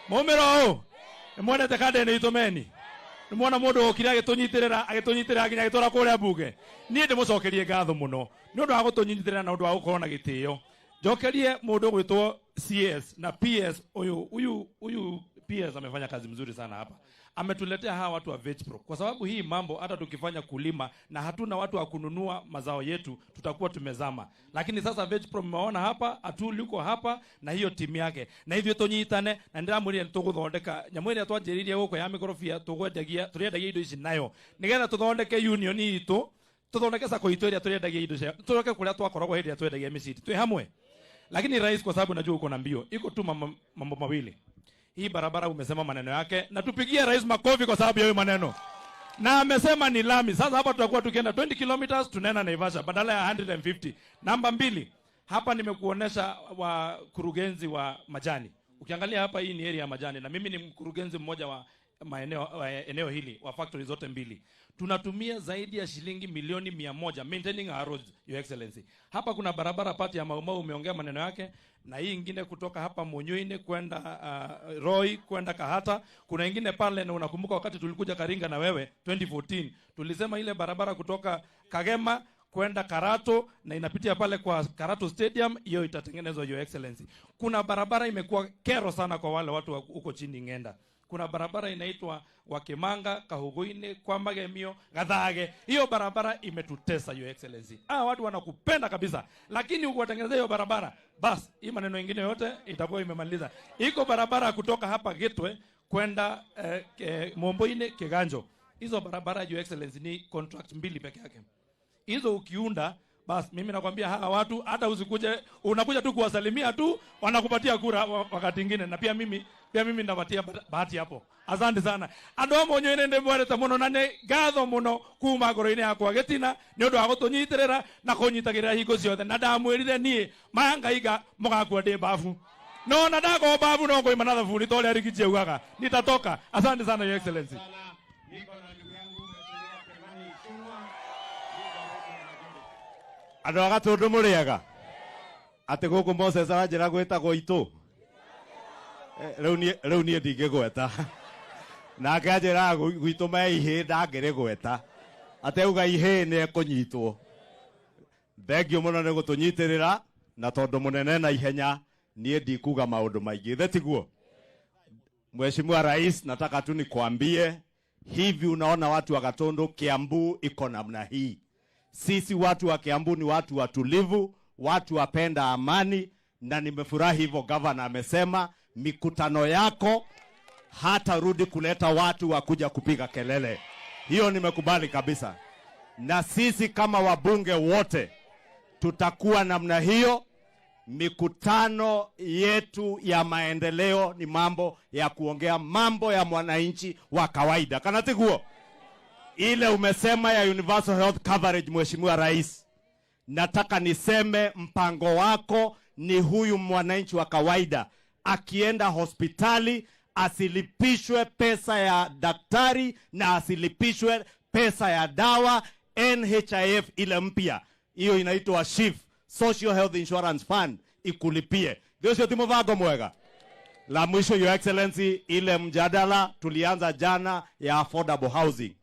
Mumĩra ũũ nĩ mwendete kanda ĩno itũ meni nĩ mwona mũndũ okire agĩtũnyitĩrĩra nginya agĩtwara kũrĩa mbunge. Niĩ ndĩmũcokerie ngatho mũno nĩ ũndũ wa gũtũnyitĩrĩra na ũndũ wa gũkorwo na gĩtĩo. Njokerie mũndũ ũgwĩtwo CS na PS. Huyu PS amefanya kazi mzuri sana hapa. Ametuletea hawa watu wa Vegpro, kwa sababu hii mambo hata tukifanya kulima na hatuna watu wa kununua mazao yetu tutakuwa tumezama. Lakini sasa Vegpro mmeona hapa, Atul yuko hapa na hiyo timu yake, na ithuĩ tũnyitane na ndĩramwĩrire nĩtũgũthondeka nyamũ ĩrĩa twanjĩrĩirie gũkũ ya mĩkorobia, tũgwendagia tũrĩendagia indo ici nayo nĩgetha tũthondeke union itũ, tũthondeke sacco itũ ĩrĩa tũrĩendagia indo cia, tũthondeke kũrĩa twakoragwo hĩndĩ ĩrĩa twendagia mĩciri twĩ hamwe. Lakini rais, kwa sababu najua uko na mbio, iko tu mambo mawili. Hii barabara umesema maneno yake, na tupigie rais makofi kwa sababu ya hiyo maneno. Na amesema ni lami. Sasa hapa tutakuwa tukienda 20 kilometers tunaenda Naivasha badala ya 150. Namba mbili, hapa nimekuonesha wakurugenzi wa majani. Ukiangalia hapa, hii ni area ya majani, na mimi ni mkurugenzi mmoja wa maeneo wa eneo hili wa factory zote mbili. Tunatumia zaidi ya shilingi milioni 100 maintaining our roads, Your Excellency. Hapa kuna barabara pati ya Maumau, umeongea maneno yake, na hii ingine kutoka hapa Munyuini kwenda Roy kwenda Kahata. Kuna ingine pale, na unakumbuka wakati tulikuja Karinga na wewe 2014 tulisema ile barabara kutoka Kagema kwenda Karato na inapitia pale kwa Karato Stadium, hiyo itatengenezwa, Your Excellency. Kuna barabara imekuwa kero sana kwa wale watu wa huko chini Ng'enda. Kuna barabara inaitwa Wakimanga, Kahuguini, kwa Magemio, Gathage. Hiyo barabara imetutesa, Your Excellency. Ah, watu wanakupenda kabisa, lakini ukiwatengenezea hiyo barabara, bas hii maneno ingine yote itakuwa imemaliza. Iko barabara kutoka hapa Gitwe kwenda Momboine Kiganjo. Hizo barabara, Your Excellency, ni contract mbili peke yake. Hizo ukiunda, bas mimi nakwambia hawa watu hata usikuje, unakuja tu kuwasalimia tu, wanakupatia kura wakati ingine, na pia mimi ndapatia bahati hapo. Asante sana andu amwe nyene ndimwerete muno na nĩ ngatho muno kuma ngoro-inĩ yakwa gĩtina nĩ ũndũ wa gũtũnyitĩrĩra na kũnyitagĩrĩra hingo ciothe. Na ndamwĩrire niĩ maya ngaiga mũgakua ndĩ babu, no na ndagwo babu no ngũima na thabuni ta ũrĩa Rigiji augaga nitatoka. Asante sana, Your Excellency. Sana. Niko na ndugu yangu Mheshimiwa Kimani Ichung'wa. Andå a Gatũndũ mũrĩega atä gå kå Moses aranjä gwä tagwo itå rä u niä ndingä gweta nake anjä raga gwitå me ihä ndangä rä gweta ateuga ihä nä ekå nyitwo. Thengio må no nä gå tå nyitä rä ra na tondå må nene na ihenya niä ndikuga maå ndå maingä the tiguo. Mheshimiwa Rais, nataka tu nikwambie hivi, unaona watu wa Gatundu, Kiambu iko namna hii. Sisi watu wa Kiambu ni watu watulivu, watu wapenda amani, na nimefurahi hivyo gavana amesema mikutano yako hatarudi kuleta watu wa kuja kupiga kelele. Hiyo nimekubali kabisa, na sisi kama wabunge wote tutakuwa namna hiyo. Mikutano yetu ya maendeleo ni mambo ya kuongea mambo ya mwananchi wa kawaida, kana tiguo? Ile umesema ya universal health coverage, Mheshimiwa Rais, nataka niseme mpango wako ni huyu mwananchi wa kawaida akienda hospitali asilipishwe pesa ya daktari na asilipishwe pesa ya dawa. NHIF ile mpya hiyo inaitwa SHIF, Social Health Insurance Fund, ikulipie. Ndio sio ti mũbango mwega? La mwisho, Your Excellency, ile mjadala tulianza jana ya affordable housing,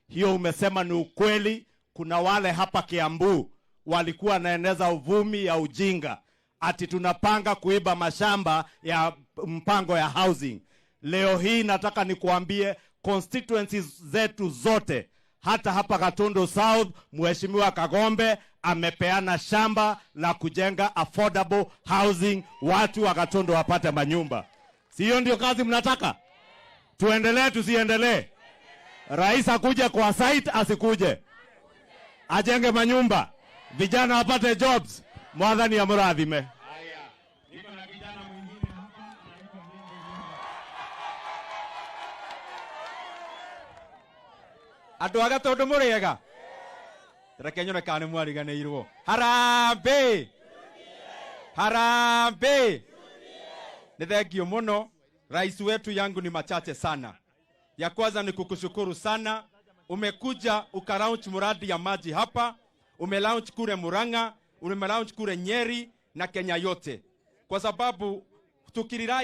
hiyo umesema ni ukweli. Kuna wale hapa Kiambu walikuwa wanaeneza uvumi ya ujinga ati tunapanga kuiba mashamba ya mpango ya housing. Leo hii nataka nikuambie constituencies zetu zote, hata hapa Gatundu South, Mheshimiwa Kagombe amepeana shamba la kujenga affordable housing, watu wa Gatundu wapate manyumba. Si hiyo ndio kazi mnataka? Tuendelee tusiendelee? Rais akuje kwa site asikuje? Ajenge manyumba, vijana wapate jobs. Mwathani amurathime. Haya, niko na kijana mwingine hapa anaitwa Ndindi Nyoro. Andå a Gatũndũ mũrĩega reke nyone kana nĩ mwariganĩirwo. Harambĩ, harambĩ! Nĩ thengio mũno, rais wetu. Yangu ni machache sana. Ya kwanza ni kukushukuru sana, umekuja ukalaunch mradi ya maji hapa, umelaunch kule Murang'a, umelaunch kule Nyeri na Kenya yote, kwa sababu tukirirai